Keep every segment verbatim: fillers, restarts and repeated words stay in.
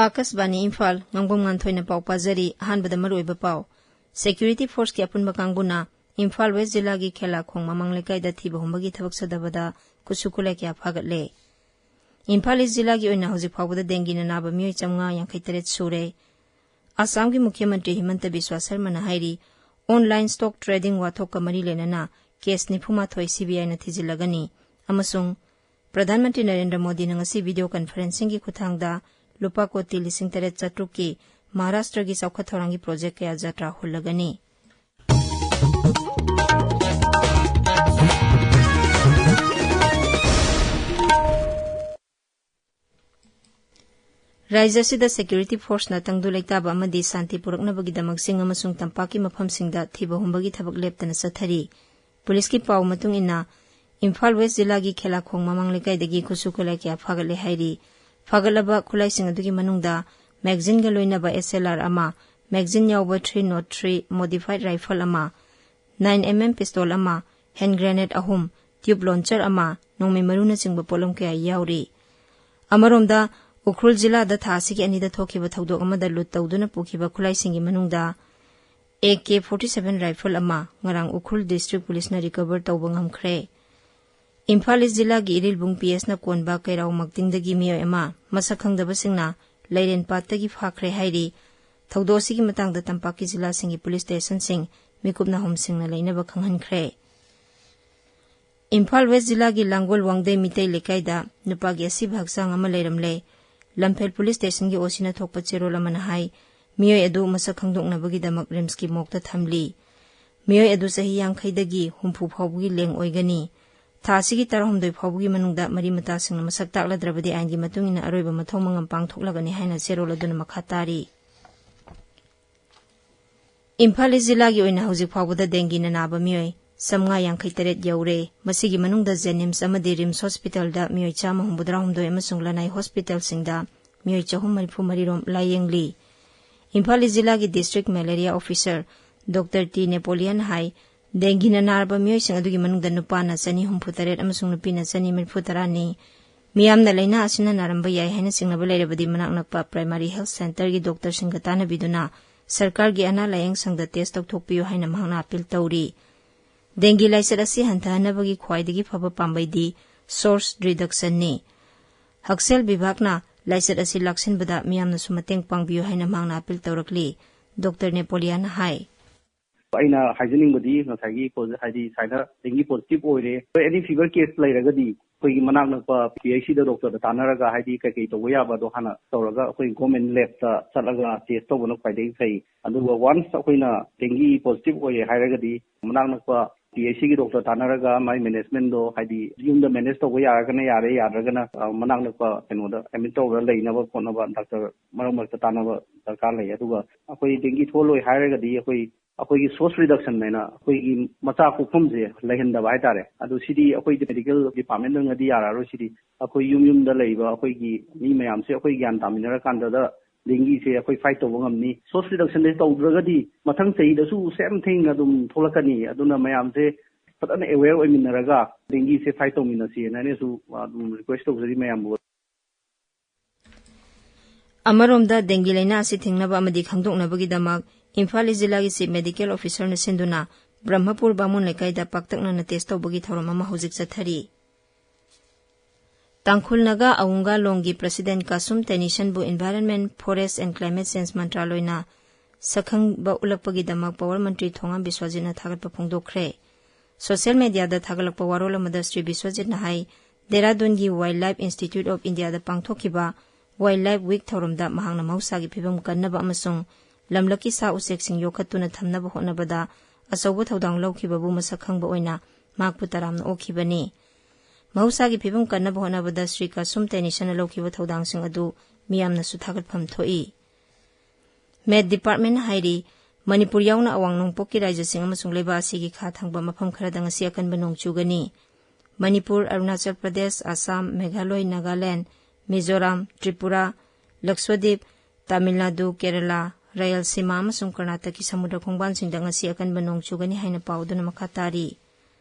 ꯑꯥꯀꯥꯁꯕꯥꯅꯤ ꯏꯝꯐꯥꯜ, ꯉꯥꯡꯕꯝ ꯉꯥꯟꯊꯣꯏꯅ ꯄꯥꯎ ꯄꯥꯖꯔꯤ꯫ ꯑꯍꯥꯟꯕꯗ ꯃꯔꯨꯑꯣꯏꯕ ꯄꯥꯎ꯫ ꯁꯦꯀ꯭ꯌꯨꯔꯤꯇꯤ ꯐꯣꯔꯁꯀꯤ ꯑꯄꯨꯟꯕ ꯀꯥꯡꯕꯨꯅ ꯏꯝꯐꯥꯜ ꯋꯦꯁ ꯖꯤꯂꯥꯒꯤ ꯈꯦꯂꯥꯈꯣꯡ ꯃꯃꯥꯡ ꯂꯩꯀꯥꯏꯗ ꯊꯤꯕ ꯍꯨꯝꯕꯒꯤ ꯊꯕꯛ ꯁꯨꯊꯕꯗ ꯈꯨꯠꯁꯨ ꯈꯨꯠꯂꯥꯏ ꯀꯌꯥ ꯐꯥꯒꯠꯂꯦ꯫ ꯏꯝꯐꯥꯜ ꯏꯁ ꯖꯤꯂꯥꯒꯤ ꯑꯣꯏꯅ ꯍꯧꯖꯤꯛ ꯐꯥꯎꯕꯗ ꯗꯦꯡꯒꯤꯅ ꯅꯥꯕ ꯃꯤꯑꯣꯏ ꯆꯥꯝꯃꯉꯥ ꯌꯥꯡꯈꯩ ꯇꯔꯦꯠ ꯁꯨꯔꯦ꯫ ꯑꯁꯥꯝꯒꯤ ꯃꯨꯈ꯭ꯌ ꯃꯟꯇ꯭ꯔꯤ ꯍꯤꯃꯟꯇ ꯕꯤꯁ꯭ꯋꯥ ꯁꯔꯃꯅ ꯍꯥꯏꯔꯤ, online stock trading ꯋꯥꯊꯣꯛꯀ ꯃꯔꯤ ꯂꯩꯅꯅ ꯀꯦꯁ ꯅꯤꯐꯨ ꯃꯥꯊꯣꯏ ꯁꯤꯕꯤꯑꯥꯏꯅ ꯊꯤꯖꯤꯜꯂꯒꯅꯤ ꯑꯃꯁꯨꯡ ꯄ꯭ꯔꯙꯥꯟ ꯃꯟꯇ꯭ꯔꯤ ꯅꯔꯦꯟꯗ꯭ꯔ ꯃꯣꯗꯤꯅ ꯉꯁꯤ ꯚꯤꯗꯤꯑꯣ ꯀꯟꯐꯔꯦꯟꯁꯤꯡꯒꯤ ꯈꯨꯠꯊꯥꯡꯗ ꯂꯨꯄꯥ ꯀꯣꯇꯤ ꯂꯤꯁꯤꯡ ꯇꯔꯦꯠ ꯆꯥꯇ꯭ꯔꯨꯛꯀꯤ ꯃꯍꯥꯔꯥꯁꯇ꯭ꯔꯒꯤ ꯆꯥꯎꯈꯠ ꯊꯧꯔꯥꯡꯒꯤ ꯄ꯭ꯔꯣꯖꯦꯛ ꯀꯌꯥ ꯖꯇ꯭ꯔꯥ ꯍꯨꯜꯂꯒꯅꯤ꯫ ꯔꯥꯖ꯭ꯌ ꯑꯁꯤꯗ ꯁꯦꯀ꯭ꯌꯨꯔꯤꯇꯤ ꯐꯣꯔꯁꯅ ꯇꯪꯗꯨ ꯂꯩꯇꯥꯕ ꯑꯃꯗꯤ ꯁꯥꯟꯇꯤ ꯄꯨꯔꯛꯅꯕꯒꯤꯗꯃꯛ ꯆꯤꯡ ꯑꯃꯁꯨꯡ ꯇꯝꯄꯥꯛꯀꯤ ꯃꯐꯝꯁꯤꯡꯗ ꯊꯤꯕ ꯍꯨꯝꯕꯒꯤ ꯊꯕꯛ ꯂꯦꯞꯇꯅ ꯆꯠꯊꯔꯤ꯫ ꯄꯨꯂꯤꯁꯀꯤ ꯄꯥꯎ ꯃꯇꯨꯡ ꯏꯟꯅ, ꯏꯝꯐꯥꯜ ꯋꯦꯁ ꯖꯤꯂꯥꯒꯤ ꯈꯦꯂꯥꯈꯣꯡ ꯃꯃꯥꯡ ꯂꯩꯀꯥꯏꯗꯒꯤ ꯈꯨꯠꯁꯨ ꯈꯨꯠꯂꯥꯏ ꯀꯌꯥ ꯐꯥꯒꯠꯂꯦ ꯍꯥꯏꯔꯤ꯫ ꯐꯥꯒꯠꯂꯕ ꯈꯨꯠꯂꯥꯏꯁꯤꯡ ꯑꯗꯨꯒꯤ ꯃꯅꯨꯡꯗ ꯃꯦꯒꯖꯤꯟꯒ ꯂꯣꯏꯅꯕ S L R ꯑꯃ, ꯃꯦꯒꯖꯤꯟ ꯌꯥꯎꯕ three nought three modified rifle ꯑꯃ, nine M M pistol ꯑꯃ, hand grenade ꯑꯍꯨꯝ, tube launcher ꯑꯃ, ꯅꯣꯡꯃꯩ ꯃꯔꯨꯅꯆꯤꯡꯕ ꯄꯣꯠꯂꯝ ꯀꯌꯥ ꯌꯥꯎꯔꯤ꯫ ꯑꯃꯔꯣꯝꯗ, ꯎꯈ꯭ꯔꯨꯜ ꯖꯤꯂꯥꯗ ꯊꯥ ꯑꯁꯤꯒꯤ ꯑꯅꯤꯗ ꯊꯣꯛꯈꯤꯕ ꯊꯧꯗꯣꯛ ꯑꯃꯗ ꯂꯨꯠ ꯇꯧꯗꯨꯅ ꯄꯨꯈꯤꯕ ꯈꯨꯠꯂꯥꯏꯁꯤꯡꯒꯤ ꯃꯅꯨꯡꯗ A K forty seven rifle ꯑꯃ ꯉꯔꯥꯡ ꯎꯈ꯭ꯔꯨꯜ ꯗꯤꯁꯇ꯭ꯔꯤꯛ ꯄꯨꯂꯤꯁꯅ ꯔꯤꯀꯚꯔ ꯇꯧꯕ ꯉꯝꯈ꯭ꯔꯦ꯫ ꯏꯝꯐꯥꯜ ꯏꯁ ꯖꯤꯂꯥꯒꯤ ꯏꯔꯤꯜꯕꯨꯡ P S ꯅ ꯀꯣꯟꯕ ꯀꯩꯔꯥꯎ ꯃꯛꯇꯤꯡꯗꯒꯤ ꯃꯤꯑꯣꯏ ꯑꯃ ꯃꯁꯛ ꯈꯪꯗꯕꯁꯤꯡꯅ ꯂꯩꯔꯦꯟ ꯄꯥꯠꯇꯒꯤ ꯐꯥꯈ꯭ꯔꯦ ꯍꯥꯏꯔꯤ꯫ ꯊꯧꯗꯣꯛ ꯑꯁꯤꯒꯤ ꯃꯇꯥꯡꯗ ꯇꯝꯄꯥꯛꯀꯤ ꯖꯤꯂꯥꯁꯤꯡꯒꯤ ꯄꯨꯂꯤꯁ ꯁ꯭ꯇꯦꯁꯟꯁꯤꯡ ꯃꯤꯀꯨꯞ ꯅꯥꯍꯨꯝꯁꯤꯡꯅ ꯂꯩꯅꯕ ꯈꯪꯍꯟꯈ꯭ꯔꯦ꯫ ꯏꯝꯐꯥꯜ ꯋꯦꯁ ꯖꯤꯂꯥꯒꯤ ꯂꯥꯡꯒꯣꯜ ꯋꯥꯡꯗꯩ ꯃꯤꯇꯩ ꯂꯩꯀꯥꯏꯗ ꯅꯨꯄꯥꯒꯤ ꯑꯁꯤꯕ ꯍꯛꯆꯥꯡ ꯑꯃ ꯂꯩꯔꯝꯂꯦ꯫ ꯂꯝꯐꯦꯜ ꯄꯨꯂꯤꯁ ꯁ꯭ꯇꯦꯁꯟꯒꯤ O C ꯅ ꯊꯣꯛꯄ ꯆꯦꯔꯣꯜ ꯑꯃꯅ ꯍꯥꯏ, ꯃꯤꯑꯣꯏ ꯑꯗꯨ ꯃꯁꯛ ꯈꯪꯗꯣꯛꯅꯕꯒꯤꯗꯃꯛ ꯔꯤꯝꯁꯀꯤ ꯃꯣꯔꯒꯇ ꯊꯝꯂꯤ꯫ ꯃꯤꯑꯣꯏ ꯑꯗꯨ ꯆꯍꯤ ꯌꯥꯡꯈꯩꯗꯒꯤ ꯍꯨꯝꯐꯨ ꯐꯥꯎꯕꯒꯤ ꯂꯦꯡ ꯑꯣꯏꯒꯅꯤ꯫ ꯊꯥ ꯑꯁꯤꯒꯤ ꯇꯔꯥꯍꯨꯝꯗꯣꯏ ꯐꯥꯎꯕꯒꯤ ꯃꯅꯨꯡꯗ ꯃꯔꯤ ꯃꯇꯥꯁꯤꯡꯅ ꯃꯁꯛ ꯇꯥꯛꯂꯗ꯭ꯔꯕꯗꯤ ꯑꯥꯏꯟꯒꯤ ꯃꯇꯨꯡ ꯏꯟꯅ ꯑꯔꯣꯏꯕ ꯃꯊꯧ ꯃꯉꯝ ꯄꯥꯡꯊꯣꯛꯂꯒꯅꯤ ꯍꯥꯏꯅ ꯆꯦꯔꯣꯜ ꯑꯗꯨꯅ ꯃꯈꯥ ꯇꯥꯔꯤ꯫ ꯏꯝꯐꯥꯜ ꯏꯁ ꯖꯤꯂꯥꯒꯤ ꯑꯣꯏꯅ ꯍꯧꯖꯤꯛ ꯐꯥꯎꯕꯗ ꯗꯦꯡꯒꯤꯅ ꯅꯥꯕ ꯃꯤꯑꯣꯏ ꯆꯥꯝꯃꯉꯥ ꯌꯥꯡꯈꯩ ꯇꯔꯦꯠ ꯌꯧꯔꯦ꯫ ꯃꯁꯤꯒꯤ ꯃꯅꯨꯡꯗ ꯖꯦꯅꯤꯝꯁ ꯑꯃꯗꯤ ꯔꯤꯝꯁ ꯍꯣꯁꯄꯤꯇꯥꯜꯗ ꯃꯤꯑꯣꯏ ꯆꯥꯝꯃ ꯍꯨꯝꯐꯨꯇꯔꯥ ꯍꯨꯝꯗꯣꯏ ꯑꯃꯁꯨꯡ ꯂꯅꯥꯏ ꯍꯣꯁꯄꯤꯇꯥꯜꯁꯤꯡꯗ ꯃꯤꯑꯣꯏ ꯆꯍꯨꯝ ꯃꯔꯤꯐꯨ ꯃꯔꯤ ꯔꯣꯝ ꯂꯥꯌꯦꯡꯂꯤ꯫ ꯏꯝꯐꯥꯜ ꯏꯁ ꯖꯤꯂꯥꯒꯤ district malaria officer doctor T Napoleon ꯍꯥꯏ, ꯗꯦꯡꯒꯤꯅ ꯅꯥꯔꯕ ꯃꯤꯑꯣꯏꯁꯤꯡ ꯑꯗꯨꯒꯤ ꯃꯅꯨꯡꯗ ꯅꯨꯄꯥꯅ ꯆꯅꯤ ꯍꯨꯝꯐꯨ ꯇꯔꯦꯠ ꯑꯃꯁꯨꯡ ꯅꯨꯄꯤꯅ ꯆꯅꯤ ꯃꯔꯤꯐꯨ ꯇꯔꯥꯅꯤ꯫ ꯃꯤꯌꯥꯝꯅ ꯂꯥꯏꯅꯥ ꯑꯁꯤꯅ ꯅꯥꯔꯝꯕ ꯌꯥꯏ ꯍꯥꯏꯅ ꯆꯤꯡꯅꯕ ꯂꯩꯔꯕꯗꯤ, ꯃꯅꯥꯛ ꯅꯛꯄ primary health centreꯒꯤ doctorꯁꯤꯡꯒ ꯇꯥꯟꯅꯕꯤꯗꯨꯅ ꯁꯔꯀꯥꯔꯒꯤ ꯑꯅꯥ ꯂꯥꯌꯦꯡ ꯁꯪꯗ test ꯇꯧꯊꯣꯛꯄꯤꯌꯨ ꯍꯥꯏꯅ ꯃꯍꯥꯛꯅ appeal ꯇꯧꯔꯤ꯫ ꯗꯦꯡꯒꯤ ꯂꯥꯏꯆꯠ ꯑꯁꯤ ꯍꯟꯊꯍꯟꯅꯕꯒꯤ ꯈ꯭ꯋꯥꯏꯗꯒꯤ ꯐꯕ ꯄꯥꯝꯕꯩꯗꯤ source reductionꯅꯤ꯫ ꯍꯛꯁꯦꯜ ꯕꯤꯚꯥꯒꯅ ꯂꯥꯏꯆꯠ ꯑꯁꯤ ꯂꯥꯛꯁꯤꯟꯕꯗ ꯃꯤꯌꯥꯝꯅꯁꯨ ꯃꯇꯦꯡ ꯄꯥꯡꯕꯤꯌꯨ ꯍꯥꯏꯅ ꯃꯍꯥꯛꯅ appeal ꯇꯧꯔꯛꯂꯤ꯫ Doctor ꯅꯦꯄꯣꯂꯤꯌꯥꯅ ꯍꯥꯏ꯫ ꯑꯩꯅ ꯍꯥꯏꯖꯅꯤꯡꯕꯗꯤ ꯉꯁꯥꯏꯒꯤ ꯄꯣ-, ꯍꯥꯏꯗꯤ ꯁꯨꯃꯥꯏꯅ dengue positive ꯑꯣꯏꯔꯦ, ꯑꯩꯈꯣꯏ any fever case ꯂꯩꯔꯒꯗꯤ ꯑꯩꯈꯣꯏꯒꯤ ꯃꯅꯥꯛ ꯅꯛꯄ PHCꯗ doctorꯗ ꯇꯥꯟꯅꯔꯒ, ꯍꯥꯏꯗꯤ ꯀꯩꯀꯩ ꯇꯧꯕ ꯌꯥꯕꯗꯣ ꯍꯥꯟꯅ ꯇꯧꯔꯒ, ꯑꯩꯈꯣꯏ government labꯇ ꯆꯠꯂꯒ test ꯇꯧꯕꯅ ꯈ꯭ꯋꯥꯏꯗꯒꯤ ꯐꯩ꯫ ꯑꯗꯨꯒ once ꯑꯩꯈꯣꯏꯅ dengue positive ꯑꯣꯏꯔꯦ ꯍꯥꯏꯔꯒꯗꯤ ꯃꯅꯥꯛ ꯅꯛꯄ PHCꯒꯤ doctor ꯇꯥꯟꯅꯔꯒ ꯃꯥꯏ managementꯗꯣ, ꯍꯥꯏꯗꯤ ꯌꯨꯝꯗ manage ꯇꯧꯕ ꯌꯥꯔꯒꯅ ꯌꯥꯔꯦ, ꯌꯥꯗ꯭ꯔꯒꯅ, ꯑ, ꯃꯅꯥꯛ ꯅꯛꯄ ꯀꯩꯅꯣꯗ admit ꯇꯧꯔꯒ ꯂꯩꯅꯕ ꯈꯣꯠꯅꯕ doctor ꯃꯔꯛ ꯃꯔꯛꯇ ꯇꯥꯟꯅꯕ ꯗꯔꯀꯥꯔ ꯂꯩ꯫ ꯑꯗꯨꯒ ꯑꯩꯈꯣꯏ dengue ꯊꯣꯛꯍꯜꯂꯣꯏ ꯍꯥꯏꯔꯒꯗꯤ ꯑꯩꯈꯣꯏ, ꯑꯩꯈꯣꯏꯒꯤ source reduction ꯍꯥꯏꯅ ꯑꯩꯈꯣꯏꯒꯤ ꯃꯆꯥ ꯀꯣꯛꯐꯝꯁꯦ ꯂꯩꯍꯟꯗꯕ ꯍꯥꯏꯇꯥꯔꯦ꯫ ꯑꯗꯨ ꯁꯤꯗꯤ ꯑꯩꯈꯣꯏ medical departmentꯅꯗꯤ ꯌꯥꯔꯛꯑꯔꯣꯏ꯫ ꯁꯤꯗꯤ ꯑꯩꯈꯣꯏ ꯌꯨꯝ ꯌꯨꯝꯗ ꯂꯩꯕ ꯑꯩꯈꯣꯏꯒꯤ ꯃꯤ ꯃꯌꯥꯝꯁꯦ ꯑꯩꯈꯣꯏ ꯒ꯭ꯌꯥꯟ ꯇꯥꯃꯤꯟꯅꯔꯀꯥꯟꯗꯗ dengueꯁꯦ ꯑꯩꯈꯣꯏ fight ꯇꯧꯕ ꯉꯝꯅꯤ꯫ Source reductionꯁꯦ ꯇꯧꯗ꯭ꯔꯒꯗꯤ ꯃꯊꯪ ꯆꯍꯤꯗꯁꯨ same thing ꯑꯗꯨꯝ ꯊꯣꯛꯂꯛꯀꯅꯤ꯫ ꯑꯗꯨꯅ ꯃꯌꯥꯝꯁꯦ ꯐꯖꯅ aware ꯑꯣꯏꯃꯤꯟꯅꯔꯒ dengueꯁꯦ fight ꯇꯧꯃꯤꯟꯅꯁꯦꯅ ꯑꯩꯅꯁꯨ ꯑꯗꯨꯝ request ꯇꯧꯖꯔꯤ ꯃꯌꯥꯝꯕꯨ꯫ ꯑꯃꯔꯣꯝꯗ, ꯗꯦꯡꯒꯤ ꯂꯥꯏꯅꯥ ꯑꯁꯤ ꯊꯤꯡꯅꯕ ꯑꯃꯗꯤ ꯈꯪꯗꯣꯛꯅꯕꯒꯤꯗꯃꯛ ꯏꯝꯐꯥꯜ ꯏꯁ ꯖꯤꯂꯥꯒꯤ Chief Medical Officerꯅ ꯁꯤꯟꯗꯨꯅ ꯕ꯭ꯔꯍ꯭ꯃꯄꯨꯔ ꯕꯥꯃꯣꯟ ꯂꯩꯀꯥꯏꯗ ꯄꯥꯛꯇꯛꯅꯅ test ꯇꯧꯕꯒꯤ ꯊꯧꯔꯝ ꯑꯃ ꯍꯧꯖꯤꯛ ꯆꯠꯊꯔꯤ꯫ ꯇꯥꯡꯈꯨꯜ Naga ꯑꯋꯨꯡꯒꯥ ꯂꯣꯡꯒꯤ President ꯀꯥꯁꯨꯝ ꯇꯦꯅꯤꯁꯟꯕꯨ Environment, Forest and Climate Change ꯃꯟꯇ꯭ꯔꯥꯂꯣꯏꯅ ꯁꯛꯈꯪꯕ ꯎꯠꯂꯛꯄꯒꯤꯗꯃꯛ Power ꯃꯟꯇ꯭ꯔꯤ ꯊꯣꯉꯥꯝ ꯕꯤꯁ꯭ꯋꯥꯖꯤꯠꯅ ꯊꯥꯒꯠꯄ ꯐꯣꯡꯗꯣꯛꯈ꯭ꯔꯦ꯫ Social mediaꯗ ꯊꯥꯒꯠꯂꯛꯄ ꯋꯥꯔꯣꯜ ꯑꯃꯗ ꯁ꯭ꯔꯤ ꯕꯤꯁ꯭ꯋꯖꯤꯠꯅ ꯍꯥꯏ, ꯗꯦꯔꯥꯗꯨꯟꯒꯤ Wildlife Institute of Indiaꯗ ꯄꯥꯡꯊꯣꯛꯈꯤꯕ Wildlife Week ꯊꯧꯔꯝꯗ ꯃꯍꯥꯛꯅ ꯃꯍꯧꯁꯥꯒꯤ ꯐꯤꯕꯝ ꯀꯟꯅꯕ ꯑꯃꯁꯨꯡ ꯂꯝꯂꯛꯀꯤ ꯁꯥ ꯎꯆꯦꯛꯁꯤꯡ ꯌꯣꯛꯈꯠꯇꯨꯅ ꯊꯝꯅꯕ ꯍꯣꯠꯅꯕꯗ ꯑꯆꯧꯕ ꯊꯧꯗꯥꯡ ꯂꯧꯈꯤꯕꯕꯨ ꯃꯁꯛ ꯈꯪꯕ ꯑꯣꯏꯅ ꯃꯍꯥꯛꯄꯨ ꯇꯔꯥꯝꯅ ꯑꯣꯛꯈꯤꯕꯅꯤ꯫ ꯃꯍꯧꯁꯥꯒꯤ ꯐꯤꯕꯝ ꯀꯟꯅꯕ ꯍꯣꯠꯅꯕꯗ ꯁ꯭ꯔꯤ ꯀꯥꯁꯨꯝ ꯇꯦꯅꯤꯁꯟꯅ ꯂꯧꯈꯤꯕ ꯊꯧꯗꯥꯡꯁꯤꯡ ꯑꯗꯨ ꯃꯤꯌꯥꯝꯅꯁꯨ ꯊꯥꯒꯠꯐꯝ ꯊꯣꯛꯏ꯫ Met Departmentꯅ ꯍꯥꯏꯔꯤ, ꯃꯅꯤꯄꯨꯔ ꯌꯥꯎꯅ ꯑꯋꯥꯡ ꯅꯣꯡꯄꯣꯛꯀꯤ ꯔꯥꯖ꯭ꯌꯁꯤꯡ ꯑꯃꯁꯨꯡ ꯂꯩꯕꯥꯛ ꯑꯁꯤꯒꯤ ꯈꯥ ꯊꯪꯕ ꯃꯐꯝ ꯈꯔꯗ ꯉꯁꯤ ꯑꯀꯟꯕ ꯅꯣꯡ ꯆꯨꯒꯅꯤ꯫ ꯃꯅꯤꯄꯨꯔ, ꯑꯔꯨꯅꯥꯆꯜ ꯄ꯭ꯔꯗꯦꯁ, ꯑꯁꯥꯝ, ꯃꯦꯘꯥꯂꯣꯏ, ꯅꯥꯒꯥꯂꯦꯟ, ꯃꯤꯖꯣꯔꯥꯝ, ꯇ꯭ꯔꯤꯄꯨꯔꯥ, ꯂꯛꯁꯗꯤꯞ, ꯇꯥꯃꯤꯜ ꯅꯥꯗꯨ, ꯀꯦꯔꯂꯥ, ꯔꯥꯌꯜꯁꯤꯃꯥ ꯑꯃꯁꯨꯡ ꯀꯔꯅꯥꯇꯛꯀꯤ ꯁꯃꯨꯗ꯭ꯔ ꯈꯣꯡꯕꯥꯟꯁꯤꯡꯗ ꯉꯁꯤ ꯑꯀꯟꯕ ꯅꯣꯡ ꯆꯨꯒꯅꯤ ꯍꯥꯏꯅ ꯄꯥꯎ ꯑꯗꯨꯅ ꯃꯈꯥ ꯇꯥꯔꯤ꯫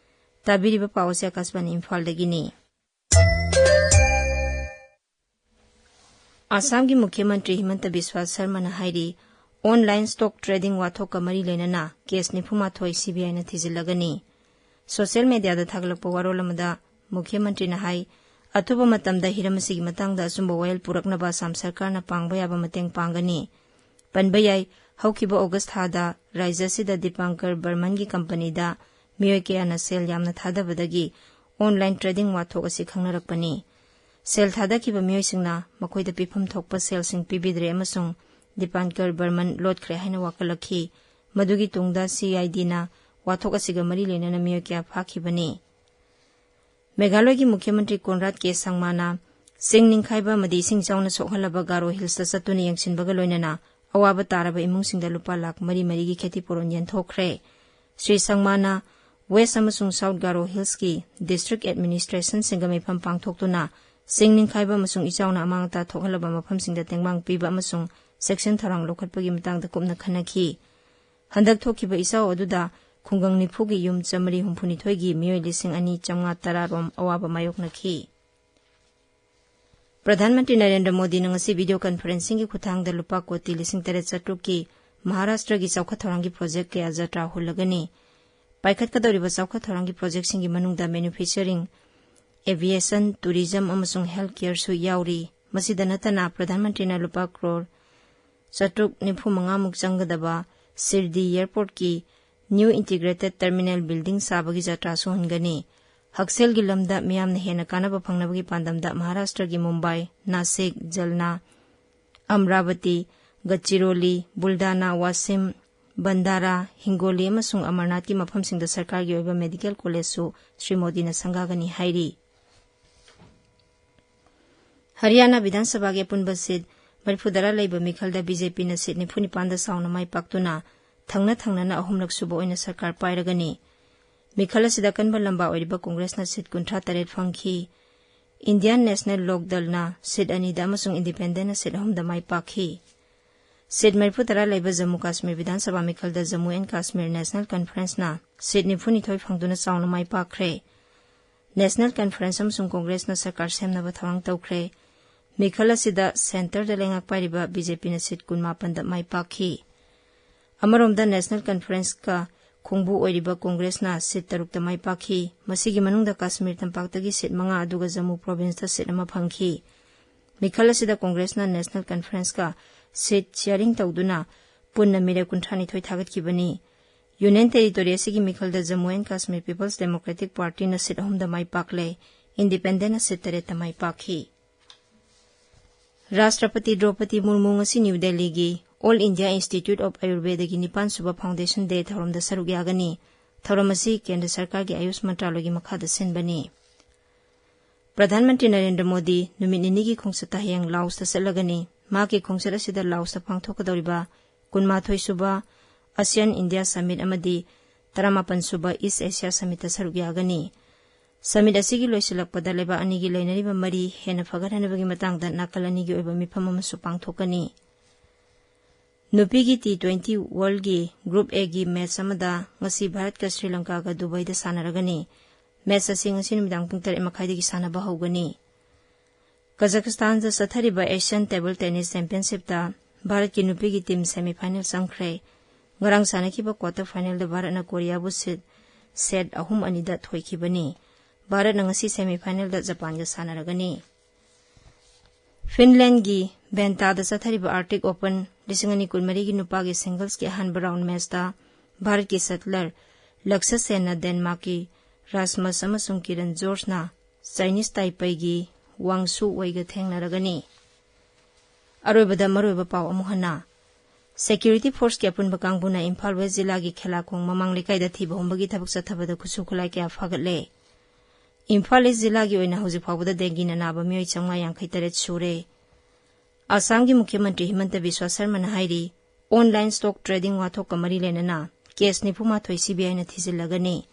ꯇꯥꯕꯤꯔꯤꯕ ꯄꯥꯎ ꯑꯁꯤ ꯑꯀꯥꯁꯕꯥꯅꯤ ꯏꯝꯐꯥꯜꯗꯒꯤꯅꯤ꯫ ꯑꯁꯥꯝꯒꯤ ꯃꯨꯈ꯭ꯌ ꯃꯟꯇ꯭ꯔꯤ ꯍꯤꯃꯟꯇ ꯕꯤꯁ꯭ꯋꯥ ꯁꯔꯃꯅ ꯍꯥꯏꯔꯤ, ꯑꯣꯟꯂꯥꯏꯟ ꯁ꯭ꯇꯣꯛ ꯇ꯭ꯔꯦꯗꯤꯡ ꯋꯥꯊꯣꯛꯀ ꯃꯔꯤ ꯂꯩꯅꯅ ꯀꯦꯁ ꯅꯤꯐꯨ ꯃꯥꯊꯣꯏ ꯁꯤꯕꯤꯑꯥꯏꯅ ꯊꯤꯖꯤꯜꯂꯒꯅꯤ꯫ ꯁꯣꯁꯤꯌꯦꯜ ꯃꯦꯗꯤꯌꯥꯗ ꯊꯥꯒꯠꯂꯛꯄ ꯋꯥꯔꯣꯜ ꯑꯃꯗ ꯃꯨꯈ꯭ꯌ ꯃꯟꯇ꯭ꯔꯤꯅ ꯍꯥꯏ, ꯑꯊꯨꯕ ꯃꯇꯝꯗ ꯍꯤꯔꯝ ꯑꯁꯤꯒꯤ ꯃꯇꯥꯡꯗ ꯑꯆꯨꯝꯕ ꯋꯥꯌꯦꯜ ꯄꯨꯔꯛꯅꯕ ꯑꯁꯥꯝ ꯁꯔꯀꯥꯔꯅ ꯄꯥꯡꯕ ꯌꯥꯕ ꯃꯇꯦꯡ ꯄꯥꯡꯒꯅꯤ꯫ ꯄꯟꯕ ꯌꯥꯏ, ꯍꯧꯈꯤꯕ ꯑꯣꯒꯁ ꯊꯥꯗ ꯔꯥꯖ꯭ꯌ ꯑꯁꯤꯗ ꯗꯤꯄꯥꯡꯀꯔ ꯕꯔꯃꯟꯒꯤ ꯀꯝꯄꯅꯤꯗ ꯃꯤꯑꯣꯏ ꯀꯌꯥꯅ ꯁꯦꯜ ꯌꯥꯝꯅ ꯊꯥꯗꯕꯗꯒꯤ ꯑꯣꯟꯂꯥꯏꯟ ꯇ꯭ꯔꯦꯗꯤꯡ ꯋꯥꯊꯣꯛ ꯑꯁꯤ ꯈꯪꯅꯔꯛꯄꯅꯤ꯫ ꯁꯦꯜ ꯊꯥꯗꯈꯤꯕ ꯃꯤꯑꯣꯏꯁꯤꯡꯅ ꯃꯈꯣꯏꯗ ꯄꯤꯐꯝ ꯊꯣꯛꯄ ꯁꯦꯜꯁꯤꯡ ꯄꯤꯕꯤꯗ꯭ꯔꯦ ꯑꯃꯁꯨꯡ ꯗꯤꯄꯥꯟꯀꯔ ꯕꯔꯃꯟ ꯂꯣꯠꯈ꯭ꯔꯦ ꯍꯥꯏꯅ ꯋꯥꯀꯠꯂꯛꯈꯤ꯫ ꯃꯗꯨꯒꯤ ꯇꯨꯡꯗ ꯁꯤ ꯑꯥꯏ ꯗꯤꯅ ꯋꯥꯊꯣꯛ ꯑꯁꯤꯒ ꯃꯔꯤ ꯂꯩꯅꯅ ꯃꯤꯑꯣꯏ ꯀꯌꯥ ꯐꯥꯈꯤꯕꯅꯤ꯫ ꯃꯦꯘꯥꯂꯌꯒꯤ ꯃꯨꯈ꯭ꯌ ꯃꯟꯇ꯭ꯔꯤ ꯀꯣꯟꯔꯥꯗ ꯀꯦ ꯁꯪꯃꯥꯅ ꯆꯤꯡ ꯅꯤꯡꯈꯥꯏꯕ ꯑꯃꯗꯤ ꯏꯁꯤꯡ ꯏꯆꯥꯎꯅ ꯁꯣꯛꯍꯜꯂꯕ ꯒꯥꯔꯣ ꯍꯤꯜꯁꯇ ꯆꯠꯇꯨꯅ ꯌꯦꯡꯁꯤꯟꯕꯒ ꯂꯣꯏꯅꯅ ꯑꯋꯥꯕ ꯇꯥꯔꯕ ꯏꯃꯨꯡꯁꯤꯡꯗ ꯂꯨꯄꯥ ꯂꯥꯈ ꯃꯔꯤ ꯃꯔꯤꯒꯤ ꯈꯦꯇꯤ ꯄꯨꯔꯣꯟ ꯌꯦꯟꯊꯣꯛꯈ꯭ꯔꯦ꯫ ꯁ꯭ꯔꯤ ꯁꯪꯃꯥꯅ ꯋꯦꯁ ꯑꯃꯁꯨꯡ ꯁꯥꯎꯠ ꯒꯥꯔꯣ ꯍꯤꯜꯁꯀꯤ ꯗꯤꯁꯇ꯭ꯔꯤꯛ ꯑꯦꯗꯃꯤꯅꯤꯁꯇ꯭ꯔꯦꯁꯟꯁꯤꯡꯒ ꯃꯤꯐꯝ ꯄꯥꯡꯊꯣꯛꯇꯨꯅ ꯆꯤꯡ ꯅꯤꯡꯈꯥꯏꯕ ꯑꯃꯁꯨꯡ ꯏꯆꯥꯎꯅ ꯑꯃꯥꯡ ꯑꯇꯥ ꯊꯣꯛꯍꯜꯂꯕ ꯃꯐꯝꯁꯤꯡꯗ ꯇꯦꯡꯕꯥꯡ ꯄꯤꯕ ꯑꯃꯁꯨꯡ ꯆꯦꯛꯁꯤꯟ ꯊꯧꯔꯥꯡ ꯂꯧꯈꯠꯄꯒꯤ ꯃꯇꯥꯡꯗ ꯀꯨꯞꯅ ꯈꯟꯅꯈꯤ꯫ ꯍꯟꯗꯛ ꯊꯣꯛꯈꯤꯕ ꯏꯆꯥꯎ ꯑꯗꯨꯗ ꯈꯨꯡꯒꯪ ꯅꯤꯐꯨꯒꯤ ꯌꯨꯝ ꯆꯥꯃꯔꯤ ꯍꯨꯝꯐꯨꯅꯤꯊꯣꯏꯒꯤ ꯃꯤꯑꯣꯏ ꯂꯤꯁꯤꯡ ꯑꯅꯤ ꯆꯥꯃꯉꯥ ꯇꯔꯥ ꯔꯣꯝ ꯑꯋꯥꯕ ꯃꯥꯌꯣꯛꯅꯈꯤ꯫ ꯄ꯭ꯔꯙꯥꯟ ꯃꯟꯇ꯭ꯔꯤ ꯅꯔꯦꯟꯗ꯭ꯔ ꯃꯣꯗꯤꯅ ꯉꯁꯤ ꯚꯤꯗꯤꯑꯣ ꯀꯟꯐꯔꯦꯟꯁꯤꯡꯒꯤ ꯈꯨꯠꯊꯥꯡꯗ ꯂꯨꯄꯥ ꯀꯣꯇꯤ ꯂꯤꯁꯤꯡ ꯇꯔꯦꯠ ꯆꯥꯇ꯭ꯔꯨꯛꯀꯤ ꯃꯍꯥꯔꯥꯁꯇ꯭ꯔꯒꯤ ꯆꯥꯎꯈꯠ ꯊꯧꯔꯥꯡꯒꯤ ꯄ꯭ꯔꯣꯖꯦꯛ ꯀꯌꯥ ꯖꯇ꯭ꯔꯥ ꯍꯨꯜꯂꯒꯅꯤ꯫ ꯄꯥꯏꯈꯠꯀꯗꯧꯔꯤꯕ ꯆꯥꯎꯈꯠ ꯊꯧꯔꯥꯡꯒꯤ ꯄ꯭ꯔꯣꯖꯦꯛꯁꯤꯡꯒꯤ ꯃꯅꯨꯡꯗ ꯃꯦꯅꯨꯐꯦꯛꯆꯔꯤꯡ, ꯑꯦꯚꯤꯌꯦꯁꯟ, ꯇꯨꯔꯤꯖꯝ ꯑꯃꯁꯨꯡ ꯍꯦꯜꯊ ꯀꯦꯌꯔꯁꯨ ꯌꯥꯎꯔꯤ꯫ ꯃꯁꯤꯗ ꯅꯠꯇꯅ ꯄ꯭ꯔꯙꯥꯟ ꯃꯟꯇ꯭ꯔꯤꯅ ꯂꯨꯄꯥ ꯀ꯭ꯔꯣꯔ ꯆꯥꯇ꯭ꯔꯨꯛ ꯅꯤꯐꯨ ꯃꯉꯥꯃꯨꯛ ꯆꯪꯒꯗꯕ Shirdi ꯑꯦꯌꯔꯄꯣꯔꯠꯀꯤ new integrated terminal building ꯁꯥꯕꯒꯤ ꯖꯇ꯭ꯔꯥꯁꯨ ꯍꯨꯟꯒꯅꯤ꯫ ꯍꯛꯁꯦꯜꯒꯤ ꯂꯝꯗ ꯃꯤꯌꯥꯝꯅ ꯍꯦꯟꯅ ꯀꯥꯟꯅꯕ ꯐꯪꯅꯕꯒꯤ ꯄꯥꯟꯗꯝꯗ ꯃꯍꯥꯔꯥꯁꯇ꯭ꯔꯒꯤ ꯃꯨꯝꯕꯥꯏ, ꯅꯥꯁꯤꯛ, ꯖꯜꯅꯥ, ꯑꯃꯔꯥꯕꯇꯤ, ꯒꯗꯆꯤꯔꯣꯂꯤ, ꯕꯨꯜꯗꯥꯅꯥ, ꯋꯥꯁꯤꯝ, ꯕꯟꯗꯥꯔꯥ, ꯍꯤꯡꯒꯣꯂꯤ ꯑꯃꯁꯨꯡ ꯑꯃꯔꯅꯥꯊꯀꯤ ꯃꯐꯝꯁꯤꯡꯗ ꯁꯔꯀꯥꯔꯒꯤ ꯑꯣꯏꯕ ꯃꯦꯗꯤꯀꯦꯜ ꯀꯣꯂꯦꯖꯁꯨ ꯁ꯭ꯔꯤ ꯃꯣꯗꯤꯅ ꯁꯪꯒꯥꯒꯅꯤ ꯍꯥꯏꯔꯤ꯫ ꯍꯔꯤꯌꯥꯅꯥ ꯕꯤꯙꯥꯟ ꯁꯚꯥꯒꯤ ꯑꯄꯨꯟꯕ ꯁꯤꯠ ꯃꯔꯤꯐꯨꯇꯔꯥ ꯂꯩꯕ ꯃꯤꯈꯜꯗ ꯕꯤ ꯖꯦ ꯄꯤꯅ ꯁꯤꯠ ꯅꯤꯐꯨꯅꯤꯄꯥꯟꯗ ꯆꯥꯎꯅ ꯃꯥꯏ ꯄꯥꯛꯇꯨꯅ ꯊꯪꯅ ꯊꯪꯅꯅ ꯑꯍꯨꯝꯂꯛ ꯁꯨꯕ ꯑꯣꯏꯅ ꯁꯔꯀꯥꯔ ꯄꯥꯏꯔꯒꯅꯤ꯫ ꯃꯤꯈꯜ ꯑꯁꯤꯗ ꯑꯀꯟꯕ ꯂꯝꯕꯥ ꯑꯣꯏꯔꯤꯕ ꯀꯣꯡꯒ꯭ꯔꯦꯁꯅ ꯁꯤꯠ ꯀꯨꯟꯊ꯭ꯔꯥ ꯇꯔꯦꯠ ꯐꯪꯈꯤ꯫ ꯏꯟꯗꯤꯌꯥꯟ ꯅꯦꯁꯅꯦꯜ ꯂꯣꯛ ꯗꯜꯅ ꯁꯤꯠ ꯑꯅꯤꯗ ꯑꯃꯁꯨꯡ ꯏꯟꯗꯤꯄꯦꯟꯗꯦꯟꯅ ꯁꯤꯠ ꯑꯍꯨꯝꯗ ꯃꯥꯏ ꯄꯥꯛꯈꯤ꯫ ꯁꯤꯠ ꯃꯔꯤꯐꯨꯇꯔꯥ ꯂꯩꯕ ꯖꯝꯃꯨ ꯀꯥꯁꯃꯤꯔ ꯕꯤꯙꯥꯟ ꯁꯚꯥ ꯃꯤꯈꯜꯗ ꯖꯝꯃꯨ ꯑꯦꯟ ꯀꯥꯁꯃꯤꯔ ꯅꯦꯁꯅꯦꯜ ꯀꯟꯐꯔꯦꯟꯁꯅ ꯁꯤꯠ ꯅꯤꯐꯨꯅꯤꯊꯣꯏ ꯐꯪꯗꯨꯅ ꯆꯥꯎꯅ ꯃꯥꯏ ꯄꯥꯛꯈ꯭ꯔꯦ꯫ ꯅꯦꯁꯅꯦꯜ ꯀꯟꯐꯔꯦꯟꯁ ꯑꯃꯁꯨꯡ ꯀꯣꯡꯒ꯭ꯔꯦꯁꯅ ꯁꯔꯀꯥꯔ ꯁꯦꯝꯅꯕ ꯊꯧꯔꯥꯡ ꯇꯧꯈ꯭ꯔꯦ꯫ ꯃꯤꯈꯜ ꯑꯁꯤꯗ ꯁꯦꯟꯇꯔꯗ ꯂꯩꯉꯥꯛ ꯄꯥꯏꯔꯤꯕ ꯕꯤ ꯖꯦ ꯄꯤꯅ ꯁꯤꯠ ꯀꯨꯟꯃꯥꯄꯟꯗ ꯃꯥꯏ ꯄꯥꯛꯈꯤ꯫ ꯑꯃꯔꯣꯝꯗ ꯅꯦꯁꯅꯦꯜ ꯀꯟꯐꯔꯦꯟꯁꯀ ꯈꯣꯡꯕꯨ ꯑꯣꯏꯔꯤꯕ ꯀꯣꯡꯒ꯭ꯔꯦꯁꯅ ꯁꯤꯠ ꯇꯔꯨꯛꯇ ꯃꯥꯏ ꯄꯥꯛꯈꯤ꯫ ꯃꯁꯤꯒꯤ ꯃꯅꯨꯡꯗ ꯀꯥꯁꯃꯤꯔ ꯇꯝꯄꯥꯛꯇꯒꯤ ꯁꯤꯠ ꯃꯉꯥ, ꯑꯗꯨꯒ ꯖꯝꯃꯨ ꯄ꯭ꯔꯣꯚꯤꯟꯁꯇ ꯁꯤꯠ ꯑꯃ ꯐꯪꯈꯤ꯫ ꯃꯤꯈꯜ ꯑꯁꯤꯗ ꯀꯣꯡꯒ꯭ꯔꯦꯁꯅ ꯅꯦꯁꯅꯦꯜ ꯀꯟꯐꯔꯦꯟꯁꯀ ꯁꯤꯠ ꯁꯤꯌꯥꯔꯤꯡ ꯇꯧꯗꯨꯅ ꯄꯨꯟꯅ ꯃꯤꯔꯦꯞ ꯀꯨꯟꯊ꯭ꯔꯥꯅꯤꯊꯣꯏ ꯊꯥꯒꯠꯈꯤꯕꯅꯤ꯫ ꯌꯨꯅꯤꯌꯟ ꯇꯦꯔꯤꯇꯣꯔꯤ ꯑꯁꯤꯒꯤ ꯃꯤꯈꯜꯗ Jammu and Kashmir people's democratic ꯄꯥꯔꯇꯤꯅ ꯁꯤꯠ ꯑꯍꯨꯝꯗ ꯃꯥꯏ ꯄꯥꯛꯂꯦ꯫ ꯏꯟꯗꯤꯄꯦꯟꯗꯦꯟꯅ ꯁꯤꯠ ꯇꯔꯦꯠꯇ ꯃꯥꯏ ꯄꯥꯛꯈꯤ꯫ ꯔꯥꯁꯇ꯭ꯔꯄꯇꯤ ꯗ꯭ꯔꯧꯄꯗꯤ ꯃꯨꯔꯃꯨ ꯉꯁꯤ ꯅ꯭ꯌꯨ ꯗꯦꯜꯂꯤꯒꯤ ꯑꯣꯜ ꯏꯟꯗꯤꯌꯥ ꯏꯟꯁꯇꯤꯇ꯭ꯌꯨꯠ ꯑꯣꯐ ꯑꯥꯌꯨꯔꯕꯦꯗꯒꯤ ꯅꯤꯄꯥꯟ ꯁꯨꯕ ꯐꯥꯎꯟꯗꯦꯁꯟ ꯗꯦ ꯊꯧꯔꯝꯗ ꯁꯔꯨꯛ ꯌꯥꯒꯅꯤ꯫ ꯊꯧꯔꯝ ꯑꯁꯤ ꯀꯦꯟꯗ꯭ꯔ ꯁꯔꯀꯥꯔꯒꯤ ꯑꯌꯨꯁ ꯃꯟꯇ꯭ꯔꯥꯂꯣꯏꯒꯤ ꯃꯈꯥꯗ ꯁꯤꯟꯕꯅꯤ꯫ ꯄ꯭ꯔꯙꯥꯟ ꯃꯟꯇ꯭ꯔꯤ ꯅꯔꯦꯟꯗ꯭ꯔ ꯃꯣꯗꯤ ꯅꯨꯃꯤꯠ ꯅꯤꯅꯤꯒꯤ ꯈꯣꯡꯆꯠꯇ ꯍꯌꯦꯡ ꯂꯥꯎꯁꯇ ꯆꯠꯂꯒꯅꯤ꯫ ꯃꯍꯥꯛꯀꯤ ꯈꯣꯡꯆꯠ ꯑꯁꯤꯗ ꯂꯥꯎꯁꯇ ꯄꯥꯡꯊꯣꯛꯀꯗꯧꯔꯤꯕ ꯀꯨꯟꯃꯥꯊꯣꯏ ꯁꯨꯕ ꯑꯁꯤꯌꯥꯟ ꯏꯟꯗꯤꯌꯥ ꯁꯃꯤꯠ ꯑꯃꯗꯤ ꯇꯔꯥꯃꯥꯄꯟ ꯁꯨꯕ ꯏꯁ ꯑꯦꯁꯤꯌꯥ ꯁꯃꯤꯠꯇ ꯁꯔꯨꯛ ꯌꯥꯒꯅꯤ꯫ ꯁꯃꯤꯠ ꯑꯁꯤꯒꯤ ꯂꯣꯏꯁꯤꯜꯂꯛꯄꯗ ꯂꯩꯕꯥꯛ ꯑꯅꯤꯒꯤ ꯂꯩꯅꯔꯤꯕ ꯃꯔꯤ ꯍꯦꯟꯅ ꯐꯒꯠꯍꯟꯅꯕꯒꯤ ꯃꯇꯥꯡꯗ ꯅꯥꯀꯜ ꯑꯅꯤꯒꯤ ꯑꯣꯏꯕ ꯃꯤꯐꯝ ꯑꯃꯁꯨ ꯄꯥꯡꯊꯣꯛꯀꯅꯤ꯫ ꯅꯨꯄꯤꯒꯤ ꯇꯤ ꯇ꯭ꯋꯦꯟꯇꯤ ꯋꯥꯔꯜꯒꯤ ꯒ꯭ꯔꯨꯞ ꯑꯦꯒꯤ ꯃꯦꯠꯆ ꯑꯃꯗ ꯉꯁꯤ ꯚꯥꯔꯠꯀ ꯁ꯭ꯔꯤ ꯂꯪꯀꯥꯒ ꯗꯨꯕꯥꯏꯗ ꯁꯥꯟꯅꯔꯒꯅꯤ꯫ ꯃꯦꯠꯆ ꯑꯁꯤ ꯉꯁꯤ ꯅꯨꯃꯤꯗꯥꯡ ꯄꯨꯡ ꯇꯔꯦꯠ ꯃꯈꯥꯏꯗꯒꯤ ꯁꯥꯟꯅꯕ ꯍꯧꯒꯅꯤ꯫ ꯀꯖꯥꯈꯁꯇꯥꯟꯗ ꯆꯠꯊꯔꯤꯕ ꯑꯦꯁꯤꯌꯥꯟ ꯇꯦꯕꯜ ꯇꯦꯅꯤꯁ ꯆꯦꯝꯄꯤꯌꯟꯁꯤꯞꯇ ꯚꯥꯔꯠꯀꯤ ꯅꯨꯄꯤꯒꯤ ꯇꯤꯝ ꯁꯦꯃꯤꯐꯥꯏꯅꯦꯜ ꯆꯪꯈ꯭ꯔꯦ꯫ ꯉꯔꯥꯡ ꯁꯥꯟꯅꯈꯤꯕ ꯀ꯭ꯋꯥꯇꯔ ꯐꯥꯏꯅꯦꯜꯗ ꯚꯥꯔꯠꯅ ꯀꯣꯔꯤꯌꯥꯕꯨ ꯁꯤꯠ, ꯁꯦꯠ ꯑꯍꯨꯝ ꯑꯅꯤꯗ ꯊꯣꯏꯈꯤꯕꯅꯤ꯫ ꯚꯥꯔꯠꯅ ꯉꯁꯤ ꯁꯦꯃꯤꯐꯥꯏꯅꯦꯜꯗ ꯖꯄꯥꯟꯒ ꯁꯥꯟꯅꯔꯒꯅꯤ꯫ ꯐꯤꯟꯂꯦꯟꯒꯤ ꯚꯦꯟꯇꯥꯗ ꯆꯠꯊꯔꯤꯕ ꯑꯥꯔꯇꯤꯛ ꯑꯣꯄꯟ ꯂꯤꯁꯤꯡ ꯑꯅꯤ ꯀꯨꯟꯃꯔꯤꯒꯤ ꯅꯨꯄꯥꯒꯤ ꯁꯤꯡꯒꯜꯁꯀꯤ ꯑꯍꯥꯟꯕ ꯔꯥꯎꯟ ꯃꯦꯆꯇ ꯚꯥꯔꯠꯀꯤ ꯁꯠꯂꯔ ꯂꯛꯁ ꯁꯦꯟꯅ ꯗꯦꯟꯃꯥꯔꯛꯀꯤ ꯔꯥꯁꯃꯁ ꯑꯃꯁꯨꯡ ꯀꯤꯔꯟ ꯖꯣꯔꯖꯅ ꯆꯥꯏꯅꯤꯁ ꯇꯥꯏꯄꯩꯒꯤ ꯋꯥꯡꯁꯨ ꯋꯩꯒ ꯊꯦꯡꯅꯔꯒꯅꯤ꯫ ꯑꯔꯣꯏꯕꯗ ꯃꯔꯨꯑꯣꯏꯕ ꯄꯥꯎ ꯑꯃꯨꯛ ꯍꯟꯅ꯫ ꯁꯦꯀ꯭ꯌꯨꯔꯤꯇꯤ ꯐꯣꯔꯁꯀꯤ ꯑꯄꯨꯟꯕ ꯀꯥꯡꯕꯨꯅ ꯏꯝꯐꯥꯜ ꯋꯦꯁ ꯖꯤꯂꯥꯒꯤ ꯈꯦꯂꯥꯈꯣꯡ ꯃꯃꯥꯡ ꯂꯩꯀꯥꯏꯗ ꯊꯤꯕ ꯍꯨꯝꯕꯒꯤ ꯊꯕꯛ ꯆꯠꯊꯕꯗ ꯈꯨꯠꯁꯨ ꯈꯨꯠꯂꯥꯏ ꯀꯌꯥ ꯐꯥꯒꯠꯂꯦ꯫ ꯏꯝꯐꯥꯜ ꯏꯁ ꯖꯤꯂꯥꯒꯤ ꯑꯣꯏꯅ ꯍꯧꯖꯤꯛ ꯐꯥꯎꯕꯗ ꯗꯦꯡꯒꯤꯅ ꯅꯥꯕ ꯃꯤꯑꯣꯏ ꯆꯥꯝꯃꯉꯥ ꯌꯥꯡꯈꯩ ꯇꯔꯦꯠ ꯁꯨꯔꯦ꯫ ꯑꯁꯥꯝꯒꯤ ꯃꯨꯈ꯭ꯌ ꯃꯟꯇ꯭ꯔꯤ ꯍꯤꯃꯟꯇ ꯕꯤꯁ꯭ꯋꯥ ꯁꯔꯃꯅ ꯍꯥꯏꯔꯤ, ꯑꯣꯟꯂꯥꯏꯟ ꯁ꯭ꯇꯣꯛ ꯇ꯭ꯔꯦꯗꯤꯡ ꯋꯥꯊꯣꯛꯀ ꯃꯔꯤ ꯂꯩꯅꯅ ꯀꯦꯁ ꯅꯤꯐꯨ ꯃꯥꯊꯣꯏ ꯁꯤ ꯕꯤ ꯑꯥꯏꯅ ꯊꯤꯖꯤꯜꯂꯒꯅꯤ꯫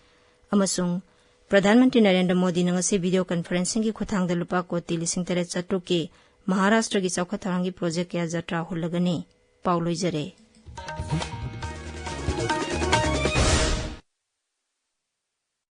ꯑꯃꯁꯨꯡ ꯄ꯭ꯔꯙꯥꯟ ꯃꯟꯇ꯭ꯔꯤ ꯅꯔꯦꯟꯗ꯭ꯔ ꯃꯣꯗꯤꯅ ꯉꯁꯤ ꯚꯤꯗꯤꯑꯣ ꯀꯟꯐꯔꯦꯟꯁꯤꯡꯒꯤ ꯈꯨꯠꯊꯥꯡꯗ ꯂꯨꯄꯥ ꯀꯣꯇꯤ ꯂꯤꯁꯤꯡ ꯇꯔꯦꯠ ꯆꯥꯇ꯭ꯔꯨꯛꯀꯤ ꯃꯍꯥꯔꯥꯁꯇ꯭ꯔꯒꯤ ꯆꯥꯎꯈꯠ ꯊꯧꯔꯥꯡꯒꯤ ꯄ꯭ꯔꯣꯖꯦꯛ ꯀꯌꯥ ꯖꯇ꯭ꯔꯥ ꯍꯨꯜꯂꯒꯅꯤ꯫ ꯄꯥꯎ ꯂꯣꯏꯖꯔꯦ꯫